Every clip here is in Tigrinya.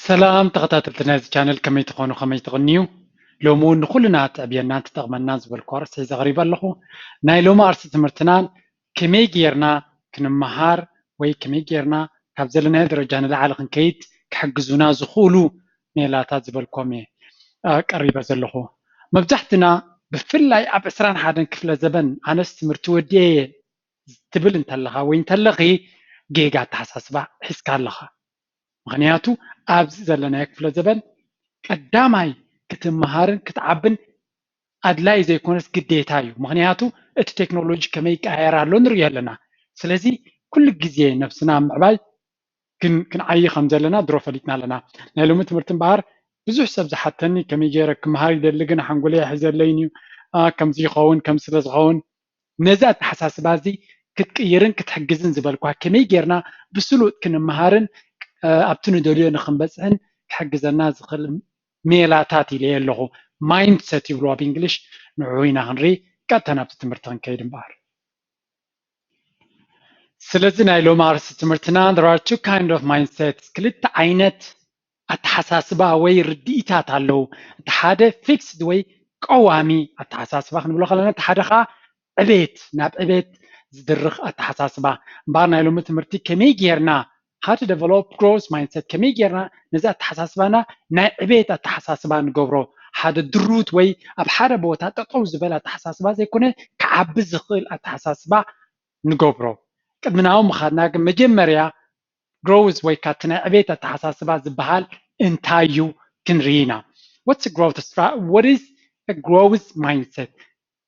ሰላም ተኸታተልቲ ናይዚ ቻነል፣ ከመይ ትኾኑ፣ ከመይ ትቕንዩ? ሎሚ እውን ንኹልና ትዕብየናን ትጠቕመናን ዝበልኩ ኣርእስቲ ሒዘ ቀሪበ ኣለኹ። ናይ ሎሚ ኣርእስቲ ትምህርትና ከመይ ጌርና ክንመሃር ወይ ከመይ ጌርና ካብ ዘለናዮ ደረጃ ንላዕሊ ክንከይድ ክሕግዙና ዝኽእሉ ሜላታት ዝበልኮም እየ ቀሪበ ዘለኹ። መብዛሕትና ብፍላይ ኣብ ዕስራን ሓደን ክፍለ ዘበን ኣነስ ትምህርቲ ወዲኤ እየ ትብል እንተለኻ ወይ እንተለኺ ጌጋ ኣተሓሳስባ ሒዝካ ኣለኻ። ምኽንያቱ ኣብዚ ዘለናዮ ክፍለ ዘበን ቀዳማይ ክትመሃርን ክትዓብን ኣድላይ ዘይኮነስ ግዴታ እዩ። ምኽንያቱ እቲ ቴክኖሎጂ ከመይ ይቀያየር ኣሎ ንሪኦ ኣለና። ስለዚ ኩሉ ግዜ ነብስና ምዕባይ ክንዓይ ከም ዘለና ድሮ ፈሊጥና ኣለና። ናይ ሎሚ ትምህርቲ እምበኣር ብዙሕ ሰብ ዝሓተኒ ከመይ ገይረ ክመሃር ይደሊ ግን ሓንጎለይ ኣይሕዘለይን እዩ፣ ከምዚ ይኸውን ከምዚ ስለ ዝኸውን ነዚ ኣተሓሳስባ እዚ ክትቅይርን ክትሕግዝን ዝበልኳ ከመይ ጌርና ብስሉጥ ክንመሃርን ኣብቲ ንደልዮ ንክንበፅሕን ክሕግዘና ዝኽእል ሜላታት ኢለ ኣለኹ። ማይንድሰት ይብልዋ ብእንግሊሽ። ንዕኡ ኢና ክንርኢ። ቀጥታ ናብቲ ትምህርቲ ክንከይድ እምበኣር። ስለዚ ናይ ሎሚ ኣርእስቲ ትምህርትና there are two kind of mindsets፣ ክልተ ዓይነት ኣተሓሳስባ ወይ ርድኢታት ኣለዉ። እቲ ሓደ ፊክስድ ወይ ቀዋሚ ኣተሓሳስባ ክንብሎ ከለና፣ እቲ ሓደ ከዓ ዕቤት፣ ናብ ዕቤት ዝድርኽ ኣተሓሳስባ። እምበኣር ናይ ሎሚ ትምህርቲ ከመይ ጌርና how to develop growth mindset፣ ከመይ ጌርና ነዚ ኣተሓሳስባና ናይ ዕቤት ኣተሓሳስባ ንገብሮ፣ ሓደ ድሩት ወይ ኣብ ሓደ ቦታ ጠጠው ዝበለ ኣተሓሳስባ ዘይኮነ ክዓቢ ዝኽእል ኣተሓሳስባ ንገብሮ። ቅድሚ ናብኡ ምኻድና ግን መጀመርያ ግሮውዝ ወይ ካቲ ናይ ዕቤት ኣተሓሳስባ ዝበሃል እንታይ እዩ ክንርኢ ኢና። What's a growth ስራ? What is a growth mindset?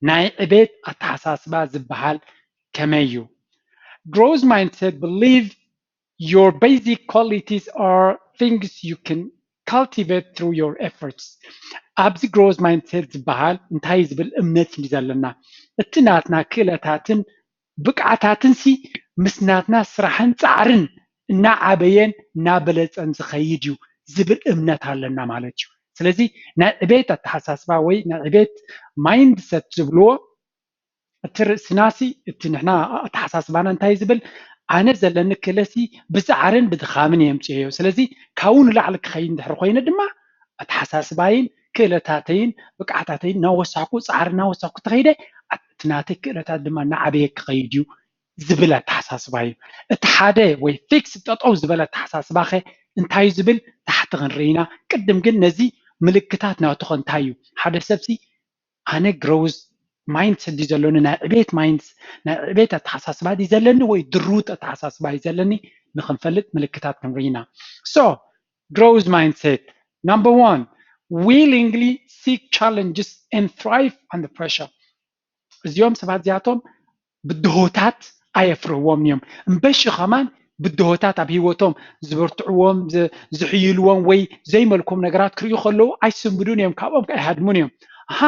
ናይ ዕቤት ኣተሓሳስባ ዝበሃል ከመይ እዩ? Growth mindset believe your basic qualities are things you can cultivate through your efforts። ኣብዚ ግሮውዝ ማይንድሴት ዝበሃል እንታይ ዝብል እምነት እዩ ዘለና? እቲ ናትና ክእለታትን ብቅዓታትን ሲ ምስ ናትና ስራሕን ፃዕርን እናዓበየን እናበለፀን ዝኸይድ እዩ ዝብል እምነት ኣለና ማለት እዩ። ስለዚ ናይ ዕቤት ኣተሓሳስባ ወይ ናይ ዕቤት ማይንድሰት ዝብልዎ እቲ ርእስናሲ እቲ ንሕና ኣተሓሳስባና እንታይ ዝብል ኣነ ዘለኒ ክእለሲ ብፃዕርን ብድኻምን የምፅዮ። ስለዚ ካብኡ ንላዕሊ ክኸይድ እንድሕር ኮይነ ድማ ኣተሓሳስባይን ክእለታተይን ብቅዓታተይን እናወሳኩ ፃዕሪ እናወሳኩ ተኸይደ እቲ ናተይ ክእለታት ድማ እናዓበየ ክኸይድ እዩ ዝብል ኣተሓሳስባ እዩ። እቲ ሓደ ወይ ፊክስ ጠጠው ዝበለ ኣተሓሳስባ ኸ እንታይ ዝብል ታሕቲ ክንርኢ ኢና። ቅድም ግን ነዚ ምልክታት ናቱ ኸ እንታይ እዩ? ሓደ ሰብሲ ኣነ ግሮውዝ ማይንድሰት ድዩ ዘለኒ፣ ናይ ዕቤት ማይንድስ ናይ ዕቤት ኣተሓሳስባ ድዩ ዘለኒ ወይ ድሩት ኣተሓሳስባ እዩ ዘለኒ ንክንፈልጥ ምልክታት ክንርኢ ኢና። So growth mindset number one willingly seek challenges and thrive under pressure። እዚኦም ሰባት እዚኣቶም ብድሆታት ኣየፍርህዎም እዮም። እምበሺ ከማን ብድሆታት ኣብ ህይወቶም ዝበርትዕዎም ዝሕይልዎም ወይ ዘይመልኩም ነገራት ክርእዩ ከለዉ ኣይስንብዱን እዮም፣ ካብኦም ኣይሃድሙን እዮም። ኣሃ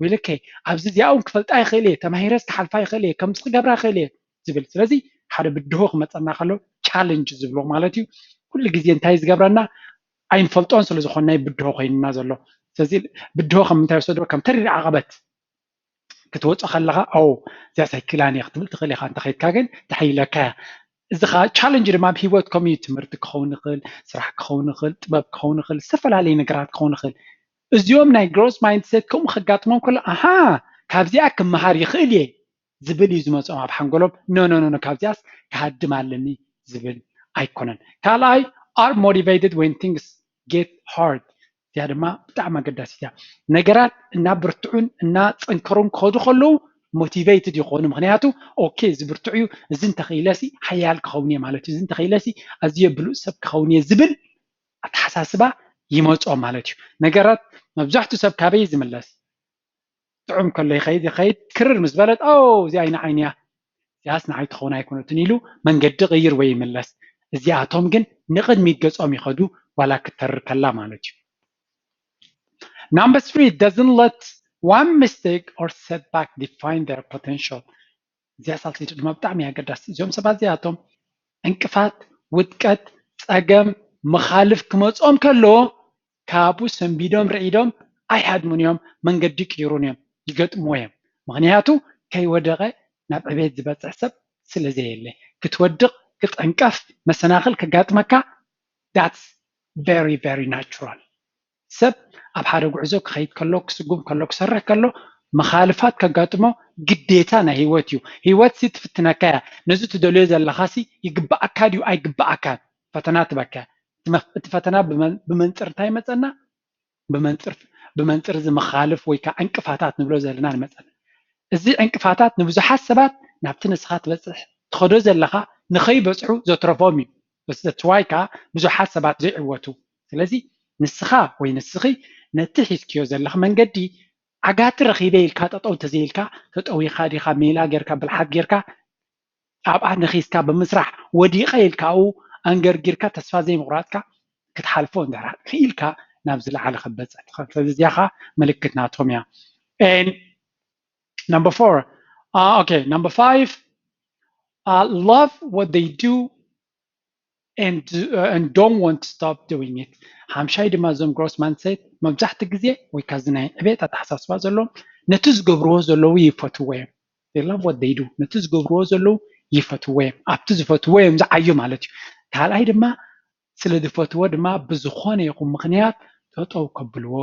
ወይለከ ኣብዚ እዚኣ እውን ክፈልጣ ይኽእል እየ፣ ተማሂረስ ክሓልፋ ይኽእል እየ፣ ከምዚ ክገብራ ይኽእል እየ ዝብል። ስለዚ ሓደ ብድሆ ክመፀና ከሎ ቻለንጅ ዝብሎ ማለት እዩ። ኩሉ ግዜ እንታይ ዝገብረና ኣይንፈልጦን ስለ ዝኾንና ብድሆ ኮይንና ዘሎ። ስለዚ ብድሆ ከም ምንታይ ወሰዶ ከም ተሪር ዓቐበት ክትወፆ ከለኻ ኣው እዚኣ ሳይክላን እየ ክትብል ትኽእል ኢኻ። እንተኸይድካ ግን ተሓይለካ እያ። እዚ ከዓ ቻለንጅ ድማ ኣብ ህይወት ከምኡ እዩ። ትምህርቲ ክኸውን ይኽእል፣ ስራሕ ክኸውን ይኽእል፣ ጥበብ ክኸውን ይኽእል፣ ዝተፈላለዩ ነገራት ክኸውን ይኽእል። እዚኦም ናይ ግሮስ ማይንድሴት ከምኡ ከጋጥሞም ከሎ ኣሃ ካብዚኣ ክመሃር ይኽእል እየ ዝብል እዩ ዝመፅኦም ኣብ ሓንጎሎም። ኖ ኖ ኖ ካብዚኣስ ክሃድም ኣለኒ ዝብል ኣይኮነን። ካልኣይ are motivated when things get hard። እዚኣ ድማ ብጣዕሚ ኣገዳሲት እያ። ነገራት እናብርትዑን እናፀንከሩን ክኸዱ ከለዉ ሞቲቬይትድ ይኾኑ። ምኽንያቱ ኦኬ እዚ ብርቱዕ እዩ፣ እዚ እንተኽኢለሲ ሓያል ክኸውን እየ ማለት እዩ፣ እዚ እንተኽኢለሲ ኣዝየ ብሉፅ ሰብ ክኸውን እየ ዝብል ኣተሓሳስባ ይመፆም ማለት እዩ። ነገራት መብዛሕትኡ ሰብ ካበይ ዝምለስ ጥዑም ከሎ ይኸይድ ይኸይድ ክርር ምስ በለት ኦ እዚኣ ኣይንዓይን እያ እዚኣስ ንዓይ ትኸውን ኣይኮነትን ኢሉ መንገዲ ይቕይር ወይ ይምለስ። እዚኣቶም ግን ንቕድሚት ገጾም ይኸዱ ዋላ ክትተርር ከላ ማለት እዩ። Number three doesn't let one mistake or setback define their potential። እዚኣ ሳልሰይቲ ድማ ብጣዕሚ ኣገዳሲ። እዚኦም ሰባት እዚኣቶም ዕንቅፋት፣ ውድቀት፣ ጸገም፣ መኻልፍ ክመጾም ከሎ ካብኡ ሰንቢዶም ርዒዶም ኣይሃድሙን እዮም፣ መንገዲ ቅይሩን እዮም፣ ይገጥምዎ እዮም። ምኽንያቱ ከይወደቐ ናብ ዕቤት ዝበጽሕ ሰብ ስለ ዘየለ ክትወድቕ፣ ክትዕንቀፍ፣ መሰናኽል ከጋጥመካ that's very very natural። ሰብ ኣብ ሓደ ጉዕዞ ክኸይድ ከሎ፣ ክስጉም ከሎ፣ ክሰርሕ ከሎ መኻልፋት ከጋጥሞ ግዴታ ናይ ህይወት እዩ። ህይወት ሲ ትፍትነካ እያ። ነዚ ትደልዮ ዘለኻ ሲ ይግባኣካ ድዩ ኣይግባኣካን? ፈተና ትበካ። እቲ ፈተና ብመንፅር እንታይ ይመፀና? ብመንፅር እዚ መኻልፍ ወይ ከዓ ዕንቅፋታት ንብሎ ዘለና ንመፀና። እዚ ዕንቅፋታት ንብዙሓት ሰባት ናብቲ ንስኻ ትበፅሕ ትኸዶ ዘለኻ ንኸይበፅሑ ዘትረፎም እዩ። በስተ ትዋይ ከዓ ብዙሓት ሰባት ዘይዕወቱ። ስለዚ ንስኻ ወይ ንስኺ ነቲ ሒዝክዮ ዘለኽ መንገዲ ዓጋቲ ረኺበ ኢልካ ጠጠው እንተዘይልካ፣ ተጠዊኻ ዲኻ ሜላ ጌርካ ብልሓት ጌርካ ኣብኣ ነኺስካ ብምስራሕ ወዲቐ ኢልካ ኣብኡ ኣንገርጊርካ ተስፋ ዘይምቑራፅካ ክትሓልፎ እንድሕር ክኢልካ ናብ ዝለዓለ ክትበፅሕ ትኽእል። ስለዚ እዚኣ ኸዓ ምልክት ናቶም እያ። And number four, uh, okay, number five, uh, love what they do and, uh, and don't want to stop doing it። ሓምሻይ ድማ እዞም growth mindset መብዛሕትኡ ግዜ ወይ ካዚ ናይ ዕቤት ኣተሓሳስባ ዘለዎም ነቲ ዝገብርዎ ዘለዉ ይፈትዎ እዮም። They love what they do። ነቲ ዝገብርዎ ዘለዉ ይፈትዎ እዮም። ኣብቲ ዝፈትዎ እዮም ዝዓዩ ማለት እዩ። ካልኣይ ድማ ስለ ዝፈትዎ ድማ ብዝኾነ ይኹን ምኽንያት ጠጠው ከብልዎ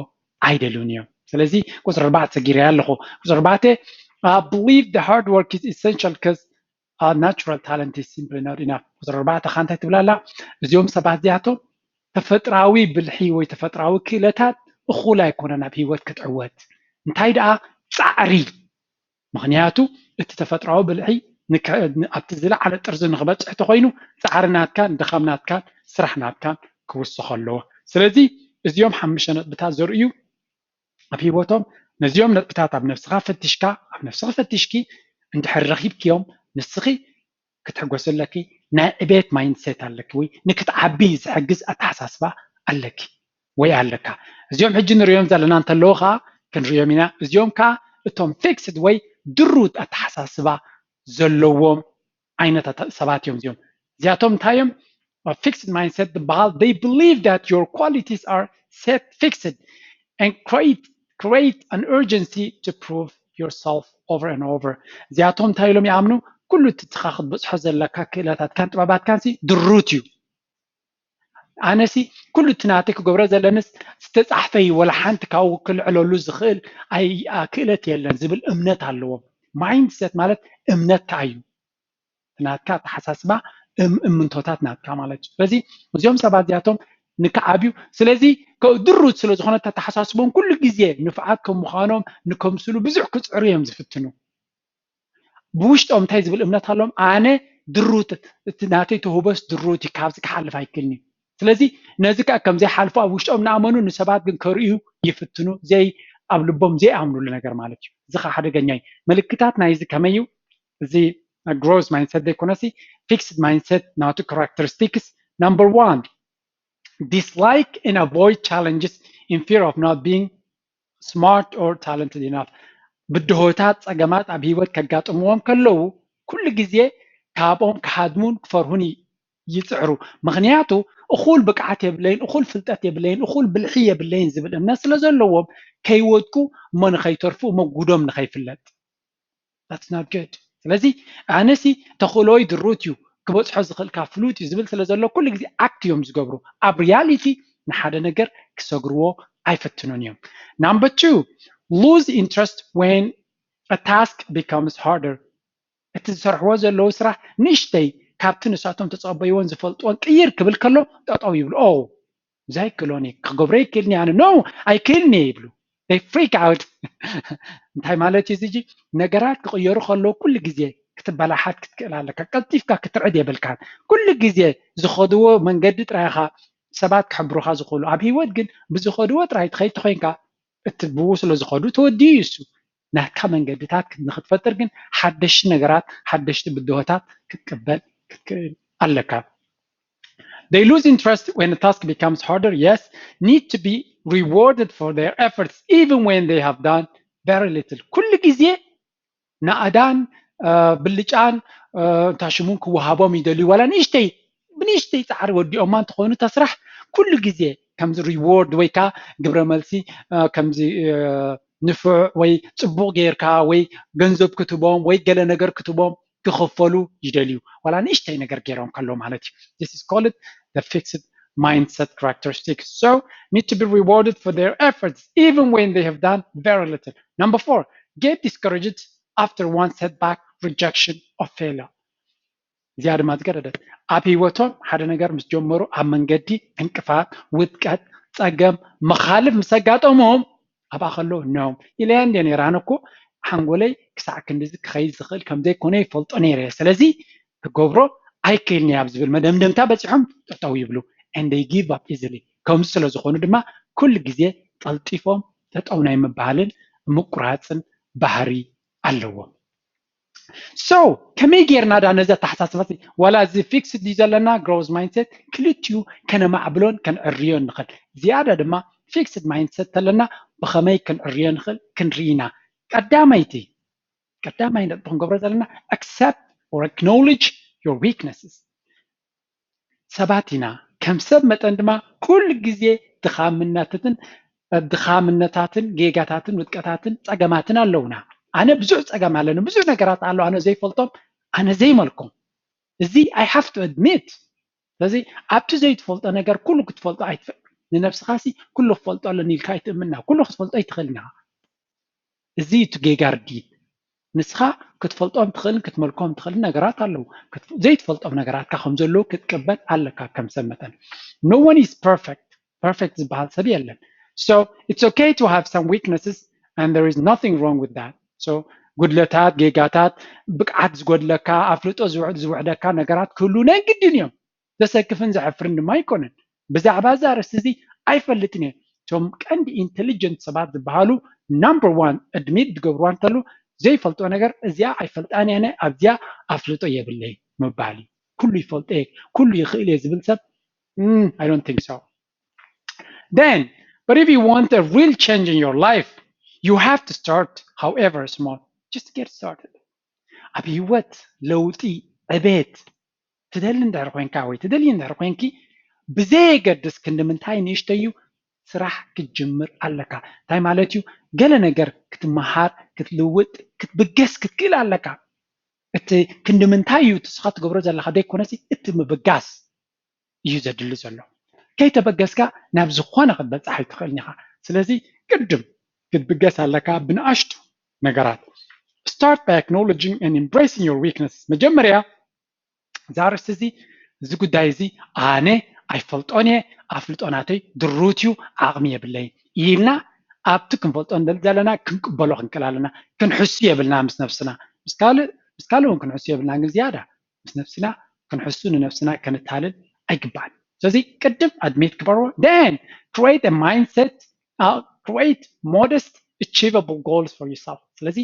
ኣይደልዩን እዮም። ስለዚ ቁፅሪ ኣርባዕተ ሰጊረያ ኣለኹ። ቁፅሪ ኣርባዕተ, uh, believe the hard work is essential because uh, natural talent is simply not enough። ቁፅሪ ኣርባዕተ ከዓ እንታይ ትብል ኣላ? እዚኦም ሰባት እዚኣቶም ተፈጥራዊ ብልሒ ወይ ተፈጥራዊ ክእለታት እኹል ኣይኮነን ኣብ ህይወት ክትዕወት። እንታይ ደኣ ፃዕሪ። ምኽንያቱ እቲ ተፈጥራዊ ብልሒ ኣብቲ ዝለዓለ ጥርዚ ንክበፅሕ ተኮይኑ ፃዕሪ ናትካን ድኻም ናትካን ስራሕ ናትካን ክውስኸ ኣለዎ። ስለዚ እዚኦም ሓሙሽተ ነጥብታት ዘርእዩ ኣብ ህይወቶም ነዚኦም ነጥብታት ኣብ ነብስኻ ፈቲሽካ ኣብ ነብስኺ ፈቲሽኪ እንድሕር ረኺብክዮም ንስኺ ክትሕጎሲ ኣለኪ። ናይ ዕቤት mindset ኣለኪ ወይ ንክትዓቢ ዝሕግዝ ኣተሓሳስባ ኣለኪ ወይ ኣለካ። እዚኦም ሕጂ ንሪኦም ዘለና እንተለዉ ከዓ ክንሪኦም ኢና። እዚኦም ከዓ እቶም fixed ወይ ድሩት ኣተሓሳስባ ዘለዎም ዓይነታት ሰባት እዮም። እዚኦም እዚኣቶም እንታይ እዮም? Fixed mindset ዝበሃል they believe that your qualities are set fixed and create create an urgency to prove yourself over and over። እዚኣቶም እንታይ ኢሎም ይኣምኑ? ኩሉ እቲ ንስኻ ክትበፅሖ ዘለካ ክእለታትካን ጥበባትካን ሲ ድሩት እዩ። ኣነሲ ኩሉ እቲ ናተይ ክገብሮ ዘለንስ ዝተፃሕፈ እዩ፣ ወላ ሓንቲ ካብኡ ክልዕለሉ ዝኽእል ክእለት የለን ዝብል እምነት ኣለዎም። Mindset ማለት እምነትካ እዩ። ናትካ ኣተሓሳስባ እምንቶታት ናትካ ማለት እዩ። ስለዚ እዚኦም ሰባት እዚኣቶም ንክዓብዩ ስለዚ ድሩት ስለዝኾነ ኣተሓሳስቦም ኩሉ ግዜ ንፍዓት ከም ምዃኖም ንከምስሉ ብዙሕ ክፅዕሩ እዮም ዝፍትኑ። ብውሽጦም እንታይ ዝብል እምነት ኣለዎም? ኣነ ድሩት እቲ ናተይ ተውህቦስ ድሩት እዩ፣ ካብዚ ክሓልፍ ኣይክእልን እዩ። ስለዚ ነዚ ከዓ ከም ዘይሓልፉ ኣብ ውሽጦም እናኣመኑ ንሰባት ግን ከርእዩ ይፍትኑ፣ ዘይ ኣብ ልቦም ዘይኣምኑሉ ነገር ማለት እዩ። እዚ ከዓ ሓደገኛ እዩ። ምልክታት ናይዚ ከመይ እዩ? እዚ growth mindset ዘይኮነሲ fixed mindset ናቱ characteristics number one dislike and avoid challenges in fear of not being smart or talented enough። ብድሆታት ፀገማት ኣብ ህይወት ከጋጥምዎም ከለዉ ኩሉ ግዜ ካብኦም ክሃድሙን ክፈርሁን ይፅዕሩ። ምኽንያቱ እኹል ብቅዓት የብለይን፣ እኹል ፍልጠት የብለይን፣ እኹል ብልሒ የብለይን ዝብል እምነት ስለ ዘለዎም ከይወድቁ እሞ ንኸይተርፉ እሞ ጉዶም ንኸይፍለጥ። That's not good። ስለዚ ኣነሲ ተኽእሎይ ድሩት እዩ፣ ክበፅሖ ዝኽእልካ ፍሉጥ እዩ ዝብል ስለ ዘሎ ኩሉ ግዜ act እዮም ዝገብሩ። ኣብ reality ንሓደ ነገር ክሰግርዎ ኣይፈትኑን እዮም። Number two, lose interest when a task becomes harder። እቲ ዝሰርሕዎ ዘለዉ ስራሕ ንእሽተይ ካብቲ ንሳቶም ተፀበይዎን ዝፈልጥዎን ቅይር ክብል ከሎ ጠጠው ይብሉ። ኦ እዚ ኣይክእሎን እየ፣ ክገብሮ ይክእልኒ ኣነ፣ no ኣይክእልኒ እየ ይብሉ። They freak out። እንታይ ማለት እዩ እዚ? ነገራት ክቕየሩ ከለዉ ኩሉ ግዜ ክትበላሓት ክትክእል ኣለካ። ቀልጢፍካ ክትርዕድ የብልካን። ኩሉ ግዜ ዝኸድዎ መንገዲ ጥራይ ኢኻ ሰባት ክሕብሩኻ ዝኽእሉ። ኣብ ህይወት ግን ብዝኸድዎ ጥራይ ትኸይድ ተኾይንካ እቲ ብኡ ስለ ዝኸዱ ተወዲኡ እዩ እሱ። ናትካ መንገድታት ንክትፈጥር ግን ሓደሽቲ ነገራት ሓደሽቲ ብድሆታት ክትቅበል ክትክእል ኣለካ። They lose interest when the task becomes harder, yes, need to be rewarded for their efforts even when they have done very little። ኩሉ ግዜ ናእዳን ብልጫን እንታሽሙን ክወሃቦም ይደልዩ። ዋላ ንእሽተይ ብንእሽተይ ፃዕሪ ወዲኦማ እንተኾይኑ እታ ስራሕ ኩሉ ግዜ ከምዚ reward ወይ ከዓ ግብረ መልሲ ከምዚ ንፉዕ ወይ ፅቡቕ ጌርካ ወይ ገንዘብ ክትቦም ወይ ገለ ነገር ክትቦም ክኽፈሉ ይደልዩ። ዋላ ንእሽተይ ነገር ገይሮም ከሎ ማለት እዩ። This is called the fixed mindset characteristics. So need to be rewarded for their efforts, even when they have done very little. Number four, get discouraged after one setback, rejection, or failure. እዚኣ ድማ ዝገደደት ኣብ ህይወቶም ሓደ ነገር ምስ ጀመሩ ኣብ መንገዲ ዕንቅፋት፣ ውድቀት፣ ፀገም፣ መኻልፍ ምስ ኣጋጠሞም ኣብኣ ከለዉ ኖ ኢለያ እንደ ነይረ። ኣነ እኮ ሓንጎለይ ክሳዕ ክንድዚ ክኸይድ ዝኽእል ከም ዘይኮነ ይፈልጦ ነይረ። ስለዚ ክገብሮ ኣይክእልን እየ ኣብ ዝብል መደምደምታ በፂሖም ጠጠው ይብሉ። And they give up easily። ከምዚ ስለ ዝኾኑ ድማ ኩሉ ግዜ ጠልጢፎም ጠጠው ናይ ምባልን ምቁራፅን ባህሪ ኣለዎም። So ከመይ ጌርና ዳ ነዚ ኣተሓሳስባ ዋላ እዚ fixed ድዩ ዘለና growth mindset ክልቲኡ ከነማዕብሎን ከነዕርዮን ንኽእል። ዝያዳ ድማ fixed mindset ተለና ብኸመይ ክንዕርዮ ንኽእል ክንርኢ ኢና። ቀዳመይቲ ቀዳማይ ነጥቢ ክንገብሮ ዘለና accept or acknowledge your weaknesses። ሰባት ኢና። ከም ሰብ መጠን ድማ ኩሉ ግዜ ድኻምነታትን ድኻምነታትን ጌጋታትን ውድቀታትን ፀገማትን ኣለውና። ኣነ ብዙሕ ፀገም ኣለኒ፣ ብዙሕ ነገራት ኣሎ ኣነ ዘይፈልጦም፣ ኣነ ዘይመልኮም። እዚ I have to admit። ስለዚ ኣብቲ ዘይትፈልጦ ነገር ኩሉ ክትፈልጦ ኣይትኽእል። ንነብስኻ ሲ ኩሉ ክፈልጦ ኣለኒ ኢልካ ኣይትእምና። ኩሉ ክትፈልጦ ኣይትኽእልን ኢኻ። እዚ እዩ እቲ ጌጋ ርድኢት። ንስኻ ክትፈልጦም ትኽእልን ክትመልኮም ትኽእልን ነገራት ኣለዉ። ዘይትፈልጦም ነገራትካ ከም ዘለዉ ክትቅበል ኣለካ ከም ሰብ መጠን። No one is perfect. Perfect ዝበሃል ሰብ የለን። So it's okay to have some weaknesses and there is nothing wrong with that. So ጉድለታት፣ ጌጋታት፣ ብቅዓት ዝጎድለካ፣ ኣፍልጦ ዝውሕደካ ነገራት ክህሉ ናይ ግድን እዮም። ዘሰክፍን ዘሕፍርን ድማ ኣይኮነን። ብዛዕባ እዚ ኣርእስቲ እዚ ኣይፈልጥን እየ። እቶም ቀንዲ intelligent ሰባት ዝበሃሉ number one admit ዝገብርዋ እንተሉ ዘይፈልጦ ነገር እዚኣ ኣይፈልጣን እየ፣ ኣብዚኣ ኣፍልጦ የብለይ ምባል እዩ። ኩሉ ይፈልጦ እየ፣ ኩሉ ይኽእል እየ ዝብል ሰብ I don't think so. Then, but if you want a real change in your life, you have to start, however small. Just get started. ኣብ ህይወት ለውጢ፣ ዕቤት ትደሊ እንድሕር ኮንካ ወይ ትደሊ እንድሕር ኮንኪ ብዘየገድስ ክንዲ ምንታይ ንእሽተይ እዩ ስራሕ ክትጅምር ኣለካ። እንታይ ማለት እዩ? ገለ ነገር ክትመሃር፣ ክትልውጥ፣ ክትብገስ ክትክእል ኣለካ። እቲ ክንዲ ምንታይ እዩ እቲ ንስኻ ትገብሮ ዘለኻ ዘይኮነሲ እቲ ምብጋስ እዩ ዘድሊ ዘሎ። ከይተበገስካ ናብ ዝኾነ ክትበፅሕ ኣይትኽእልን ኢኻ። ስለዚ ቅድም ክትብገስ ኣለካ ብንኣሽቱ ነገራት። Start by acknowledging and embracing your weakness. መጀመርያ እዚ ኣርእስቲ እዚ እዚ ጉዳይ እዚ ኣነ ኣይፈልጦን እየ፣ ኣፍልጦ ናተይ ድሩት እዩ፣ ዓቕሚ የብለይን ኢልና ኣብቲ ክንፈልጦ ንደሊ ዘለና ክንቅበሎ ክንክእል ኣለና። ክንሕሱ የብልና ምስ ነብስና፣ ምስ ካልእ እውን ክንሕሱ የብልና። ግን ዝያዳ ምስ ነብስና ክንሕሱ ንነብስና ከነታልል ኣይግባእን። ስለዚ ቅድም admit ግበርዎ። Then create a mindset, create modest achievable goals for yourself። ስለዚ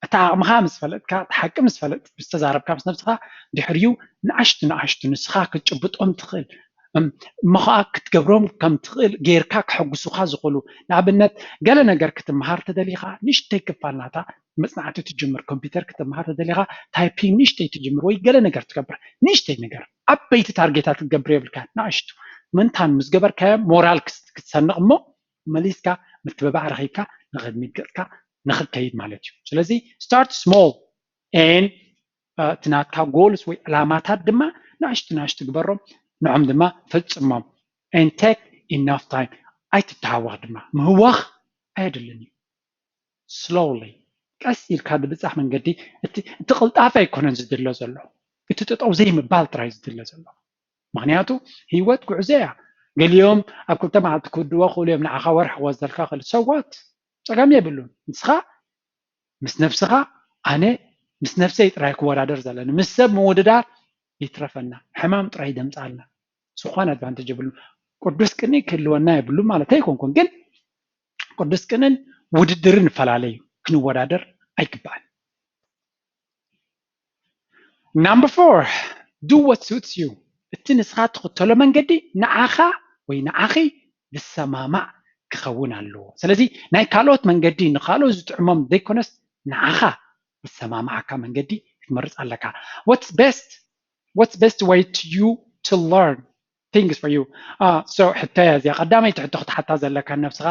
እቲ ዓቕምኻ ምስ ፈለጥካ፣ እቲ ሓቂ ምስ ፈለጥ ምስ ተዛረብካ ምስ ነብስኻ፣ ድሕሪኡ ንኣሽቱ ንኣሽቱ ንስኻ ክትጭብጦም ትኽእል እሞ ከዓ ክትገብሮም ከም ትኽእል ጌርካ ከሐጉሱኻ ዝኽእሉ። ንኣብነት ገለ ነገር ክትመሃር ተደሊኻ ንእሽተይ ክፋል ናታ መፅናዕቲ ትጅምር። ኮምፒውተር ክትመሃር ተደሊኻ ታይፒንግ ንእሽተይ ትጅምር ወይ ገለ ነገር ትገብር። ንእሽተይ ነገር፣ ዓበይቲ ታርጌታት ክትገብር የብልካ፣ ንኣሽቱ። ምንታን ምስ ገበርካዮ ሞራል ክትሰንቕ እሞ መሊስካ ምትብባዕ ረኺብካ ንቕድሚት ገፅካ ንኽትከይድ ማለት እዩ። ስለዚ start small and እቲ ናትካ ጎልስ ወይ ዕላማታት ድማ ንኣሽቱ ንኣሽቱ ግበሮም፣ ንዖም ድማ ፈፅሞም። And take enough time። ኣይትተሃወኽ ድማ። ምህዋኽ ኣየድልን እዩ። Slowly፣ ቀስ ኢልካ ዝብፃሕ መንገዲ። እቲ ቅልጣፈ ኣይኮነን ዝድለ ዘሎ፣ እቲ ጠጠው ዘይምባል ጥራይ ዝድለ ዘሎ። ምኽንያቱ ህይወት ጉዕዞ እያ። ገሊኦም ኣብ ክልተ መዓልቲ ክውድዎ ክእሉ እዮም። ንዓኻ ወርሒ ክወስደልካ ክእል። So what? ፀገም የብሉን። ንስኻ ምስ ነብስኻ፣ ኣነ ምስ ነብሰይ ጥራይ ክወዳደር ዘለኒ፣ ምስ ሰብ ምውድዳር ይትረፈና፣ ሕማም ጥራይ ደምፃልና። ዝኾነ advantage የብሉን። ቅዱስ ቅንኢ ክህልወና የብሉን ማለት ኣይኮንኩን፣ ግን ቅዱስ ቅንእን ውድድርን ይፈላለ እዩ። ክንወዳደር ኣይግባእን። Number four, do what suits you። እቲ ንስኻ ትኽተሎ መንገዲ ንዓኻ ወይ ንዓኺ ዝሰማማዕ ክኸውን ኣለዎ። ስለዚ ናይ ካልኦት መንገዲ ንኻልኦት ዝጥዕሞም ዘይኮነስ ንዓኻ ዝሰማማዓካ መንገዲ ክትመርፅ ኣለካ። What's best? What's best way to you to learn things for you? So ሕቶ እያ እዚኣ። ቀዳመይቲ ሕቶ ክትሓታ ዘለካ ነብስኻ፣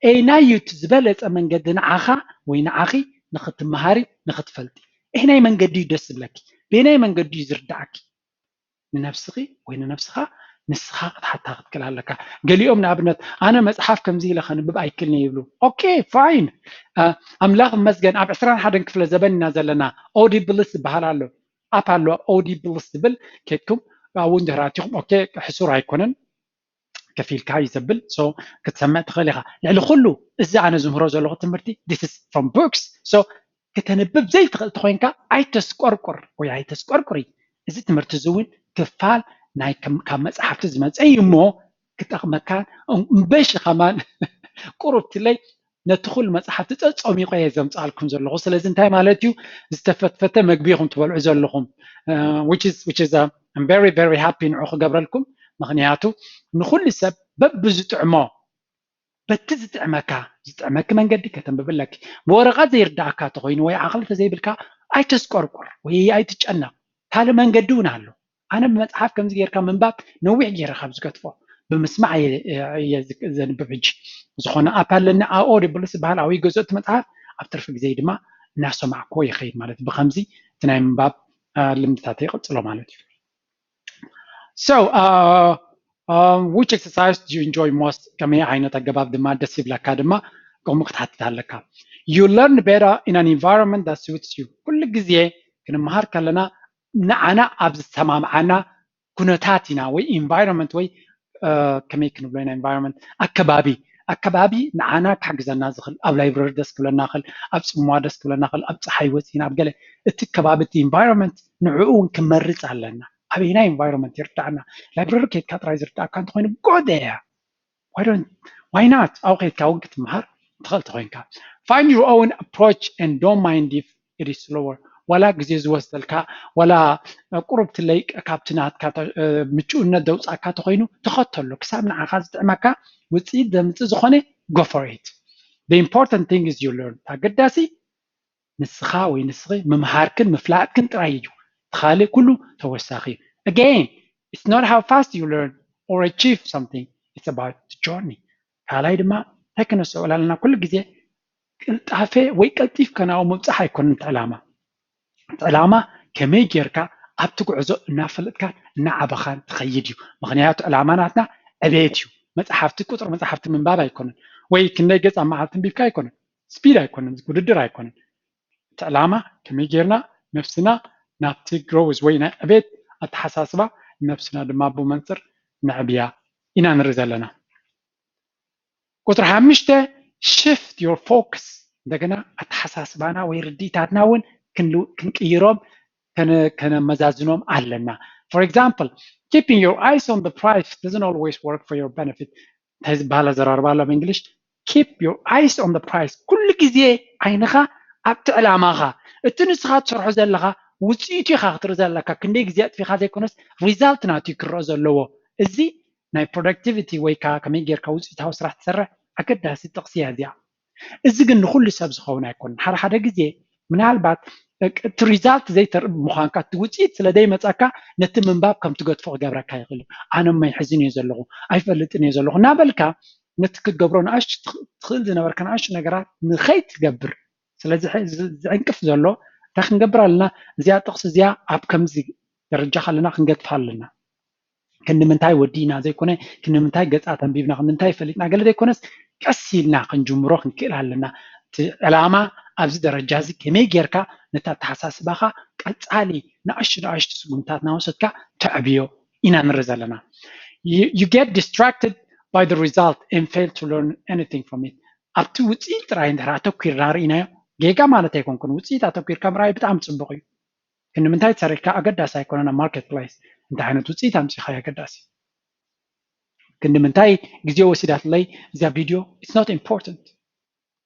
ኣየናይ እዩ እቲ ዝበለፀ መንገዲ ንዓኻ ወይ ንዓኺ ንኽትመሃሪ ንኽትፈልጢ? ኣየናይ መንገዲ እዩ ደስ ዝብለኪ? በየናይ መንገዲ እዩ ዝርዳእኪ? ንነብስኺ ወይ ንነብስኻ ንስኻ ክትሓታ ክትክእል ኣለካ። ገሊኦም ንኣብነት ኣነ መፅሓፍ ከምዚ ኢለ ከንብብ ኣይክልኒ ይብሉ። ኦኬ፣ ፋይን። ኣምላኽ ይመስገን ኣብ ዕስራን ሓደን ክፍለ ዘበን ኢና ዘለና። ኦዲብልስ ዝበሃል ኣሎ፣ ኣፕ ኣሎ ኦዲብልስ ዝብል። ከድኩም ኣብኡ እንድሕር ኣቲኹም፣ ኦኬ፣ ሕሱር ኣይኮነን፣ ከፊልካ እዩ ዘብል። So ክትሰምዕ ትኽእል ኢኻ። ልዕሊ ኩሉ እዚ ኣነ ዝምህሮ ዘለኹ ትምህርቲ this is from books። So ክተንብብ ዘይትኽእል ተኾይንካ ኣይተስቆርቁር ወይ ኣይተስቆርቁሪ። እዚ ትምህርቲ እዚ እውን ክፋል ናይ ከም- ካብ መፅሓፍቲ ዝመፀ እዩ እሞ ክጠቕመካን እም- እምበሺ ከማን ቁሩብ ትለይ ነቲ ኩሉ መፅሓፍቲ ፀፀሚቆ እየ ዘምፅኣልኩም ዘለኹ። ስለዚ እንታይ ማለት እዩ? ዝተፈትፈተ መግቢ ኢኹም ትበልዑ ዘለኹም። Which is which is I'm very very happy ንዑ ክገብረልኩም። ምክንያቱ ንኩሉ ሰብ በብዝጥዕሞ በቲ ዝጥዕመካ ዝጥዕመኪ መንገዲ ከተንብቢ ኣለኪ። ብወረቐት ዘይርዳእካ ተኮይኑ ወይ ዓቕሊ ተዘይብልካ ኣይተስቆርቁር ወይ ኣይትጨነቕ። ካልእ መንገዲ እውን ኣሎ። ኣነ ብመፅሓፍ ከምዚ ጌርካ ምንባብ ነዊሕ ጌረ ካብ ዝገድፎ ብምስማዕ እየ- እየ- እየ ዝ- ዘንብብ። ሕጂ ዝኾነ ኣፕ ኣለኒ፣ ኣኦዲብልስ ዝበሃል ኣብኡ ይገዝኦ እቲ መፅሓፍ። ኣብ ትርፊ ግዜ ድማ እናሰማዕኩዎ ይኸይድ ማለት እዩ። ብከምዚ እቲ ናይ ምንባብ አ፣ ልምድታተይ ይቕፅሎ ማለት እዩ። So uh, um, which exercise do you enjoy most? ከመይ ዓይነት ኣገባብ ድማ ደስ ይብለካ ድማ ከምኡ ክትሓትት ኣለካ። You learn better in an environment that suits you. ኩሉ ግዜ ክንመሃር ከለና ንዓና ኣብ ዝሰማምዓና ኩነታት ኢና ወይ environment ወይ ከመይ ክንብሎ ኢና environment ኣከባቢ ኣከባቢ ንዓና ክሕግዘና ዝኽእል ኣብ library ደስ ክብለና ክእል ኣብ ፅምዋ ደስ ክብለና ክእል ኣብ ፀሓይ ወፂና ኣብ ገለ እቲ ከባቢ እቲ environment ንዕኡ እውን ክመርፅ ኣለና። ኣበይናይ environment ይርዳእና? Library ከይድካ ጥራይ ዝርዳእካ እንተኮይኑ go there. Why don't why not ኣብኡ ከይድካ እውን ክትምሃር ትኽእል ተኮይንካ። Find your own approach and don't mind if it is slower. ዋላ ግዜ ዝወስደልካ ዋላ ቁሩብ ትለይ ካብቲ ናትካ ምቹእነት ዘውፃእካ ተኮይኑ ተኸተሎ ክሳብ ንዓኻ ዝጥዕመካ ውፅኢት ዘምፅእ ዝኾነ go for it. The important thing is you learn. ኣገዳሲ ንስኻ ወይ ንስኺ ምምሃርክን ምፍላጥክን ጥራይ እዩ። እቲ ካልእ ኩሉ ተወሳኺ እዩ። Again, it's not how fast you learn or achieve something, it's about the journey. ካልኣይ ድማ እንታይ ክነስዕል ኣለና? ኩሉ ግዜ ቅልጣፈ ወይ ቀልጢፍካ ናብኡ ምብፃሕ ኣይኮነን እቲ ዕላማ። እቲ ዕላማ ከመይ ጌርካ ኣብቲ ጉዕዞ እናፈለጥካን እናዓበኻን ትኸይድ እዩ። ምክንያቱ ዕላማ ናትና ዕቤት እዩ። መፅሓፍቲ ቁፅሪ መፅሓፍቲ ምንባብ ኣይኮነን ወይ ክንደይ ገፅ ኣብ መዓልቲ ኣንቢብካ ኣይኮነን። ስፒድ ኣይኮነን፣ ውድድር ኣይኮነን። እቲ ዕላማ ከመይ ጌርና ነብስና ናብቲ growth ወይ ናይ ዕቤት ኣተሓሳስባ ነብስና ድማ ብመንፅር ነዕብያ ኢና ንርኢ ዘለና። ቁፅሪ ሓሙሽተ shift your focus። እንደገና ኣተሓሳስባና ወይ ርድኢታትና እውን ክንቅይሮም ከነመዛዝኖም ኣለና። For example, keeping your eyes on the prize doesn't always work for your benefit. እንታይ ዝበሃል ኣዘራርባ ኣሎ ኣብ እንግሊሽ? Keep your eyes on the prize። ኩሉ ግዜ ዓይንኻ ኣብቲ ዕላማኻ፣ እቲ ንስኻ ትሰርሖ ዘለኻ ውፅኢቱ ኢኻ ክትርኢ ዘለካ። ክንደይ ግዜ ኣጥፊኻ ዘይኮነስ result ናቱ ክረአ ዘለዎ። እዚ ናይ productivity ወይ ከዓ ከመይ ጌርካ ውፅኢታዊ ስራሕ ትሰርሕ ኣገዳሲ ጥቕሲ እያ እዚኣ። እዚ ግን ንኩሉ ሰብ ዝኸውን ኣይኮነን። ሓደ ሓደ ግዜ ምናልባት እቲ result ዘይተርኢ ብምዃንካ እቲ ውፅኢት ስለ ዘይመፀካ ነቲ ምንባብ ከም ትገድፎ ክገብረካ ይኽእል እዩ። ኣነ እሞ ይሕዝን እየ ዘለኹ ኣይፈልጥን እየ ዘለኹ እናበልካ ነቲ ክትገብሮ ንኣሽቱ ትኽእል ዝነበርካ ንኣሽቱ ነገራት ንኸይትገብር ስለዚ ዝዕንቅፍ ዘሎ እንታይ ክንገብር ኣለና? እዚኣ ጥቕሲ እዚኣ ኣብ ከምዚ ደረጃ ከለና ክንገድፋ ኣለና። ክንዲ ምንታይ ወዲእና ዘይኮነ ክንዲ ምንታይ ገፃት ኣንቢብና ክንዲ ምንታይ ፈሊጥና ገለ ዘይኮነስ ቀስ ኢልና ክንጅምሮ ክንክእል ኣለና። እቲ ዕላማ ኣብዚ ደረጃ እዚ ከመይ ጌርካ ነቲ ኣተሓሳስባኻ ቀፃሊ ንኣሽቱ ንኣሽቱ ስጉምታት እናወሰድካ ተዕብዮ ኢና ንርኢ ዘለና። You get distracted by the result and fail to learn anything from it. ኣብቲ ውፅኢት ጥራይ እንድሕር ኣተኲርና ርኢናዮ ጌጋ ማለት ኣይኮንኩን። ውፅኢት ኣተኲርካ ምርኣይ ብጣዕሚ ፅቡቕ እዩ። ክንዲ ምንታይ ሰሪሕካ ኣገዳሲ ኣይኮነን ኣብ market place እንታይ ዓይነት ውፅኢት ኣምፂእካ ኣገዳሲ። ክንዲ ምንታይ ግዜ ወሲዳትለይ እዚኣ ቪድዮ it's not important።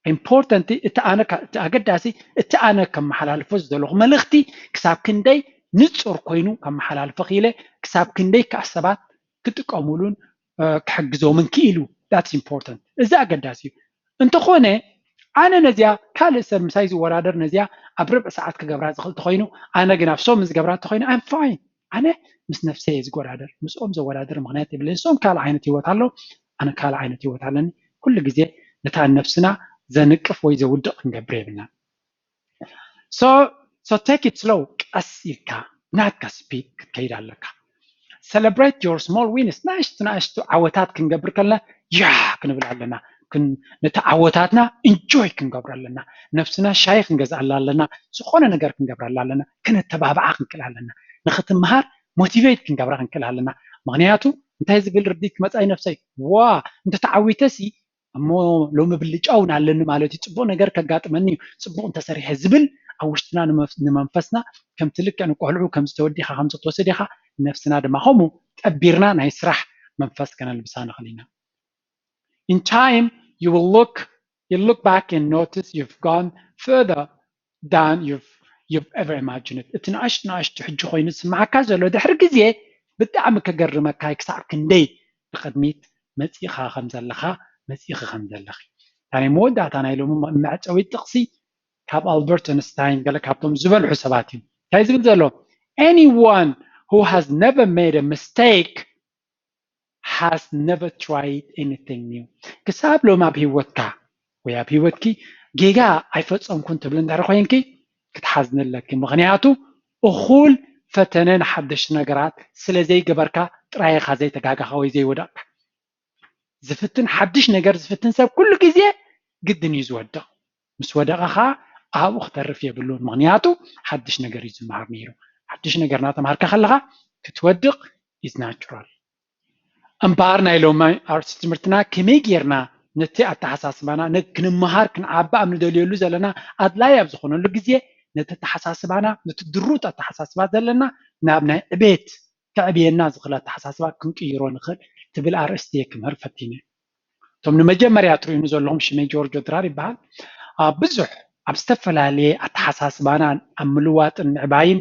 Important እቲ ኣነ እቲ ኣገዳሲ እቲ ኣነ ከመሓላልፎ ዝደለኹ መልእኽቲ ክሳብ ክንደይ ንፁር ኮይኑ ከመሓላልፎ ክኢለ ክሳብ ክንደይ ከዓ ሰባት ክጥቀሙሉን ክሕግዞምን ክኢሉ that's important። እዚ ኣገዳሲ እዩ። እንተኾነ ኣነ ነዚኣ ካልእ ሰብ ምሳይ ዝወዳደር ነዚኣ ኣብ ርብዒ ሰዓት ክገብራ ዝኽእል ተኾይኑ ኣነ ግን ኣብ ሶም ዝገብራ ተኾይኑ I'm fine። ኣነ ምስ ነፍሰይ እየ ዝወዳደር ምስኦም ዘወዳደር ምኽንያት የብለይ። ንሶም ካልእ ዓይነት ህይወት ኣሎ ኣነ ካልእ ዓይነት ህይወት ኣለኒ። ኩሉ ግዜ ነታ ነብስና ዘንቅፍ ወይ ዘውድቕ ክንገብር የብልና። So so take it slow ቀስ ኢልካ ብናትካ speed ክትከይድ ኣለካ። celebrate your small wins፣ ናእሽቱ ናእሽቱ ዓወታት ክንገብር ከለና ያ ክንብል ኣለና። ነቲ ዓወታትና ኢንጆይ ክንገብሮ ኣለና። ነብስና ሻሂ ክንገዝኣላ ኣለና። ዝኾነ ነገር ክንገብረላ ኣለና። ክነተባብዓ ክንክእል ኣለና። ንክትምሃር ሞቲቬት ክንገብራ ክንክእል ኣለና። ምክንያቱ እንታይ ዝብል ርድኢት ክመፃ እዩ ነብሰይ፣ ዋ እንተተዓዊተሲ እሞ ሎሚ ብልጫ እውን ኣለኒ ማለት እዩ፣ ፅቡቅ ነገር ከጋጥመኒ እዩ ፅቡቅ እንተሰሪሐ ዝብል ኣብ ውሽጥና ንመንፈስና ከምቲ ልክዕ ንቆልዑ ከምዚ ተወዲኻ ከምዚ ክትወስድ ኢኻ፣ ነብስና ድማ ከምኡ ጠቢርና ናይ ስራሕ መንፈስ ከነልብሳ ንኽእል ኢና። In time you will look you look back and notice you've gone further than you've you've ever imagined። እቲ ንኣሽቱ ንኣሽቱ ሕጂ ኮይኑ ዝስምዓካ ዘሎ ድሕሪ ግዜ ብጣዕሚ ከገርመካ ክሳብ ክንደይ ንቅድሚት መፂእኻ ከም ዘለኻ መፂእኺ ከም ዘለኺ። ናይ መወዳእታ ናይ ሎሚ መዕፀዊ ጥቕሲ ካብ ኣልበርት ኣንስታይን ገለ ካብቶም ዝበልሑ ሰባት እዩ። እንታይ ዝብል ዘሎ? Anyone who has never made a mistake has never tried anything new። ክሳብ ሎም ኣብ ህይወትካ ወይ ኣብ ህይወትኪ ጌጋ ኣይፈፀምኩን ትብል እንድሕር ኮይንኪ ክትሓዝኒ ኣለኪ። ምክንያቱ እኹል ፈተነ ንሓደሽቲ ነገራት ስለ ዘይገበርካ ጥራይ ኢኻ ዘይተጋጋኻ ወይ ዘይወደቕካ። ዝፍትን ሓድሽ ነገር ዝፍትን ሰብ ኩሉ ግዜ ግድን እዩ ዝወድቕ። ምስ ወደቐ ኸዓ ኣብኡ ክተርፍ የብሉን። ምክንያቱ ሓድሽ ነገር እዩ ዝመሃር ነይሩ። ሓድሽ ነገር እናተምሃርካ ከለኻ ክትወድቕ is natural። እምበኣር ናይ ሎሚ ኣርእስቲ ትምህርትና ከመይ ጌርና ነቲ ኣተሓሳስባና ክንመሃር ክንዓቢ ኣብ ንደልየሉ ዘለና ኣድላይ ኣብ ዝኾነሉ ግዜ ነቲ ኣተሓሳስባና ነቲ ድሩት ኣተሓሳስባ ዘለና ናብ ናይ ዕቤት ከዕብየና ዝኽእል ኣተሓሳስባ ክንቅይሮ ንኽእል ትብል ኣርእስቲ እየ ክምህር ፈቲነ። እቶም ንመጀመርያ ትርእዩኒ ዘለኹም ሽመይ ጆርጆ ድራር ይበሃል። ኣብ ብዙሕ ኣብ ዝተፈላለየ ኣተሓሳስባና ኣብ ምልዋጥን ምዕባይን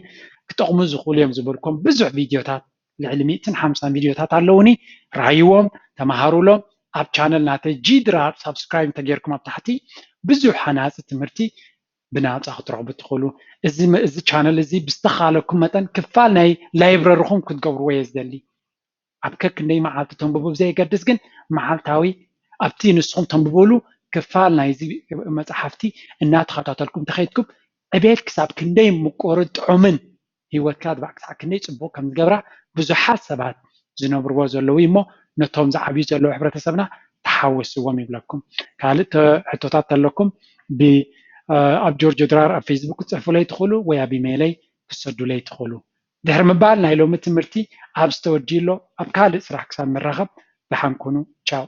ክጠቕሙ ዝኽእሉ እዮም ዝበልኩም ብዙሕ ቪድዮታት ልዕሊ ሚእትን ሓምሳን ቪድዮታት ኣለውኒ። ርኣይዎም፣ ተመሃሩሎም። ኣብ ቻነል ናተይ ጂ ድራር ሳብስክራይብ እንተጌርኩም ኣብ ታሕቲ ብዙሕ ሃናፂ ትምህርቲ ብናፃ ክትረኽቡ ትኽእሉ። እዚ ቻነል እዚ ብዝተኻለኩም መጠን ክፋል ናይ ላይብረርኹም ክትገብርዎ እየ ዝደሊ። ኣብ ከክንደይ መዓልቲ ተንብቡ ብዘየገድስ ግን መዓልታዊ ኣብቲ ንስኹም ተንብብሉ ክፋል ናይዚ መፅሓፍቲ እናተኸታተልኩም ተኸይድኩም ዕቤት ክሳብ ክንደይ ምቁርን ጥዑምን ህይወትካ ድባዕ ክሳዕ ክንደይ ፅቡቕ ከም ዝገብራ ብዙሓት ሰባት ዝነብርዎ ዘለዉ እሞ ነቶም ዝዓብዩ ዘለዉ ሕብረተሰብና ተሓወስዎም ይብለኩም። ካልእ ሕቶታት ተለኩም ኣብ ጆርጆ ድራር ኣብ ፌስቡክ ክትፅሕፉለይ ትኽእሉ ወይ ኣብ ኢሜይለይ ክትሰዱለይ ትኽእሉ። ድሕሪ ምባል ናይ ሎሚ ትምህርቲ ኣብ ዝተወድዩ ኣሎ። ኣብ ካልእ ስራሕ ክሳብ ንራኸብ ደሓን ኩኑ። ቻው።